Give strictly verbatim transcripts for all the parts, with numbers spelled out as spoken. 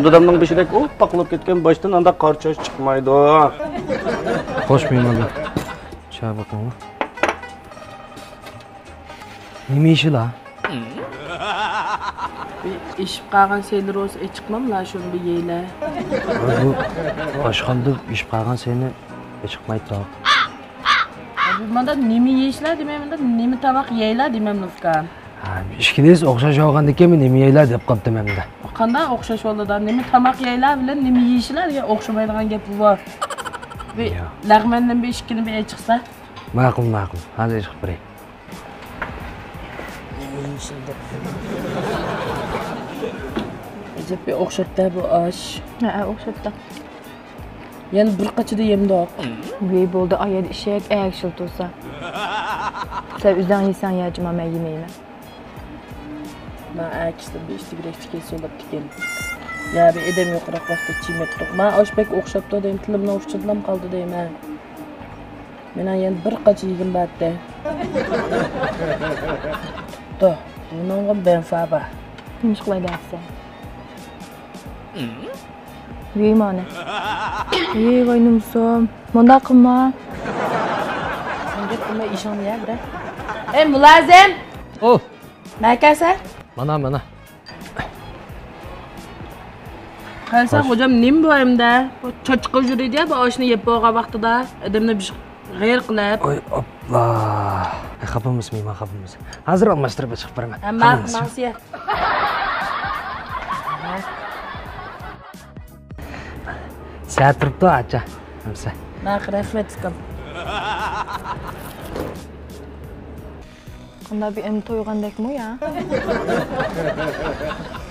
دادامنىڭ بېشىدەك ئوپپاق بولۇپ كەتكەن باشتىن ئانداق قارا چاچ چىقمايدۇ. خوش مېھمانلار. چاي بېقىڭلار. نېمە يېيىشىلا؟ بىر ئېشىپ قالغان سەيلىرى بولسا ئېچىقماملا، شۇنى بىر يەيلە. بۇ ئاشخانىدا ئېشىپ قالغان سەينى ئېچىقمايدۇ. بۇ ماندا نېمە يېيىشلا دېمەي، ماندا نېمە تاماق يەيلا دېمەملۇ ئۇكام. ھا، ئىككىلىسى ئوخشاش بولغاندىكىن مەن نېمە يەيلا دەپ قاپتىمەن مەندە. قانداق ئوخشاش بولىدۇ؟ نېمە تاماق يەيلا بىلەن نېمە يېيىشلا دېگەن ئوخشىمايدىغان گەپ بۇ. بىر ياق. لەغمەندىن بىر ئىككىنى بىر ئېچىقسا. ماقۇل، ماقۇل. ھازىر ئېچىقىپ بېرەي. ئەجەب بىر ئوخشاپتۇ بۇ ئاش. ھە، ئوخشاپتۇ. يەنە بىر قاچىدا يەمدۇق. ۋىي، بولدى، ئايەر ئىشەك ئەگىشىل تۇرسا. سەن ئۆزۈڭ يېسەڭ يە، جۇما، مەن يېمەيمەن. مانا ئەكىسىدىن بىر ئىشتىگرەكچىكى سولاپتىكەن. يا بىر ئادەم يوقراق ۋاقىتتا چىمەپتۇق. مانا ئاش بەك ئوخشاپتۇ دەيمەن، تىلىمنىڭ ئۇچىدىلا قالدى دەيمەن. مېنىڭ يەنە بىر قاچا يېگۈم بارتى. تو، بۇنىڭغا مەنپەئەت بار. نېمىش قىلاي دەيسەن؟ يېمەيمەن. ئېي، ۋاي نومۇسۇم. مۇنداق قىلما. سەن گەپ قىلماي ئىشىڭنى يە، بىرەر. ئەي، مۇلازىم! ئو! نەگە كەلسەن؟ مانا، مانا. قارىسا، خوجام نېمە بۇ ئەمدى؟ بۇ چاچقا يۈرىدۇ يا، بۇ ئاشنى يەپ بولغان ۋاقتىدا ئادەمنى بىر غەير قىلىپ. ئوي، ئاپلا. خاپا بولمىسۇن، مېھمان خاپا بولمىسۇن. ھازىر ئالماشتۇرۇپ چىقىپ بېرىمەن. ھە، خاپا ماڭ، بولمىسۇن. ماڭسىيە. سەت تۇرۇپتۇ، ئاچا. ھەمسە. ماقۇل، رەھمەت، ئۇكام. قانداق بىر ئەمدى تويغاندەكمۇ يا؟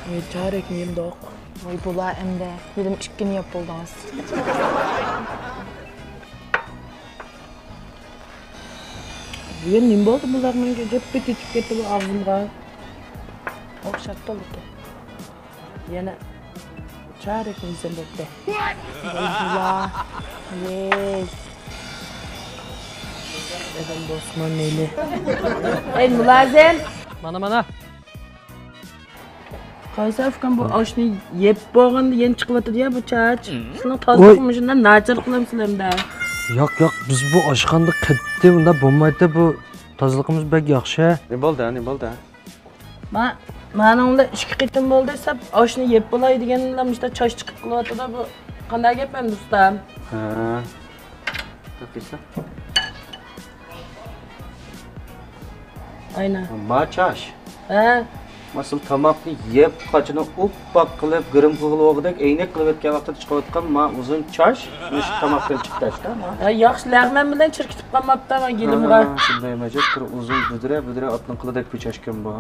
ئەي، چارەكنى يېمىدۇق. ۋاي، بۇلار ئەمدى. دېدىم، ئىككىنى يەپ بولدىڭىز. بۈگۈن نېمە بولدى بۇلارنىڭ؟ جىپپى تېتىپ كەتتى بۇ ئاغزىمغا. ئوخشاپتۇ لېكىن. يەنە چارەكنى يېسەم بوپتۇ. ۋاي، ۋاي. ئادەم بولسىمۇ مەيلى. ئەي، مۇلازىم! مانا، مانا. قايسى ئۇكام بۇ ئاشنى يەپ بولغاندا يەنە چىقىۋاتىدۇ يا بۇ چاچ. سىلەرنىڭ تازىلىقى مۇشۇنداق ناچار قىلامسىلەر ئەمدى؟ ياق، ياق، بىز بۇ ئاشخانىدا قەتئىي بۇنداق بولمايتتى، بۇ تازىلىقىمىز بەك ياخشى. نېمە بولدى، نېمە بولدى؟ ما-، مانىڭلا ئىككى قېتىم بولدى، سەپ ئاشنى يەپ بولاي دېگەندىلا مۇشتا چاچ چىقىپ قېلىۋاتىدۇ. بۇ قانداق گەپ ئەمدى ئۇستام؟ ھە. ئاينا. ما چاچ. ھە. ما سىلى تاماقنى يەپ، قاچىنى ئوپپاق قىلىپ، گىرىم قىلغىلى بولغۇدەك ئەينەك قىلىۋەتكەن ۋاقتىدا چىقىۋاتقان ما ئۇزۇن چاچ مۇشۇ تاماقتىن چىقىپ تاشتا ما. ھە، ياخشى، لەغمەن بىلەن چىركىتىپ قالماپتۇ ما گېلىمغا. ھە، شۇنداق ئەمەس، بىر ئۇزۇن بۈدرە، بۈدرە ئاتنىڭ قىلىدەك بىر چاچكەن بۇ.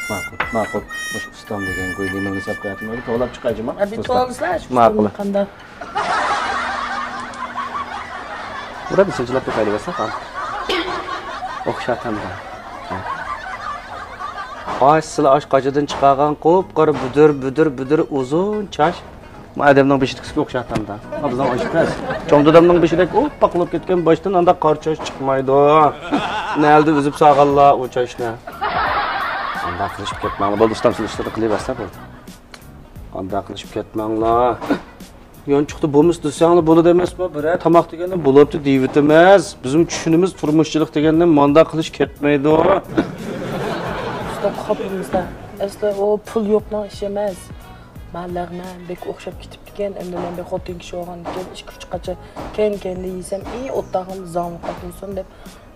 ماقۇل، ماقۇل. مۇشۇ ئۇستام دېگەن گۇي نېمىنى ھېساب قىلىۋاتىمەن، توۋلاپ چىقايچۇ ما. ھە، بىر توۋلىسا، ماقۇل. قانداق؟ بۇرا بىر سىلجىلاپ بېقايلى بەرسە، قان. ئوخشاتامدا. ئاش سىلى ئاش قاچىدىن چىقارغان قۇپقارا بۈدۈر، بۈدۈر، بۈدۈر ئۇزۇن چاچ. ما ئادەمنىڭ بېشىدىكىسىگە ئوخشاتامدا. ما بىزنىڭ ئاش پەس. چوڭ دادامنىڭ بېشىدەك ئوپپاق بولۇپ كەتكەن باشتىن ئانداق قارا چاچ چىقمايدۇ. نەلدە ئۈزۈپ سالغانلا ئۇ چاچنى. ئانداق قىلىشىپ كەتمەڭلار. بولدى، ئۇستام سىلى ئىشلىرىنى قىلىۋەرسە بولدى. ئانداق قىلىشىپ كەتمەڭلار. يانچۇقتا بولمىسا دېسەڭلار بولىدۇ ئەمەسمۇ؟ بىرەر تاماق دېگەندە بولۇپتۇ دېيىۋېتىمىز. بىزمۇ چۈشىنىمىز، تۇرمۇشچىلىق دېگەندە مانداق قىلىش كەتمەيدۇ. ئۇستا، خاپىمىزدا. ئەسلى ئۇ پۇل يوقنىڭ ئىشى ئەمەس. ما لەغمەن بەك ئوخشاپ كېتىپتىكەن. ئەمدى مەن بىر خوتۇن كىشى بولغاندىكىن ئىككى ئۈچ قاچا كەينى-كەينىدىن يېسەم، ئى، ئوتتاغىم زاڭلىق قاتمىسۇن دەپ.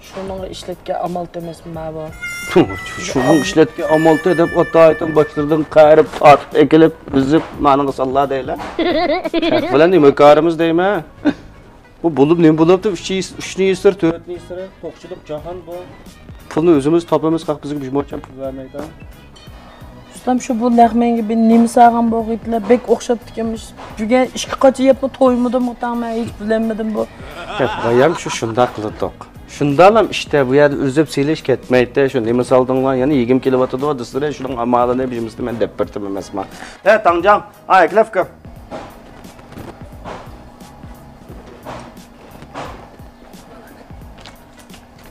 شۇنىڭغا ئىشلەتكەن ئامالتى ئەمەسمۇ ما بۇ؟ شۇنىڭغا ئىشلەتكەن ئامالتى دەپ ئاتايتىن باشلىرىدىن قەرىپ تارتىپ ئەكېلىپ ئۈزۈپ مانىڭغا ساللا دەيلە. شەرق بىلەن نېمە كارىمىز دەيمەن؟ بۇ بولۇپ نېمە بولۇپتۇ؟ ئۈچنى يېسىر، تۆتنى يېسىر، توقچىلىق جاھان بۇ. پۇلنى ئۆزىمىز تاپىمىز، خەق بىزگە بىر موچەن پۇل بەرمەيدۇ. ئۇستام، شۇ بۇ لەغمەنگە بىر نېمە سالغان بولغىيتىلە، بەك ئوخشاپتىكەنمىش. بۈگۈن ئىككى قاچا يەپمۇ تويمىدىمغۇ تاڭ، مەن ھېچ بىلەلمىدىم بۇ. بايام شۇ شۇنداق قىلدۇق. شۇنداقلام ئىشتە بۇ يەردە ئۈزۈپ سېلىش كەتمەيتتى. شۇ نېمە سالدىڭلار؟ يەنە يېگۈم كېلىۋاتىدۇ دېسىلە، شۇنىڭ ئامالىنى بىرىمىزنى مەن دەپ بەرتىم ئەمەسما. ھە، تاڭجاڭ. ھا، ئەكلەفكا.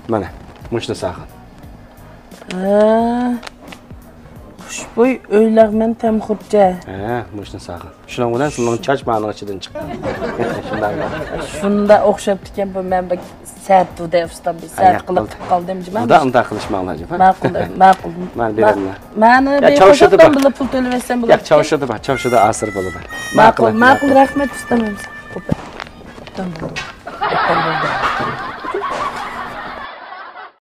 مانا، مۇشۇنى ساغىن. ھە، خۇشبۇي ئۆيلەرمەن تەمخورچە. ھە، مۇشۇنى ساغىن. شۇنىڭ بىلەن سىلىنىڭ چاچ مانىڭ ئىچىدىن چىقتى. شۇنداق. شۇنداق ئوخشاپتىكەن بۇ، مەن بىر سەت بۇدە ئۇستام، بىر سەت قىلىپ قالدىم جىما. ئۇدا ئۇنداق قىلىش ماڭلا جىما. ماقۇل، ماقۇل. مانا بېرەملا. مانا يا، بىر چاۋشىدا قوشاقتىن بار. بىللە پۇل تۆلىۋەتسەم يا، بولىدىكەن. چاۋشىدا بار، چاۋشىدا ئاسىر بولىدۇ. ماقۇل، ماقۇل، رەھمەت ئۇستام. ئوبدان بولدى. ئوبدان بولدى.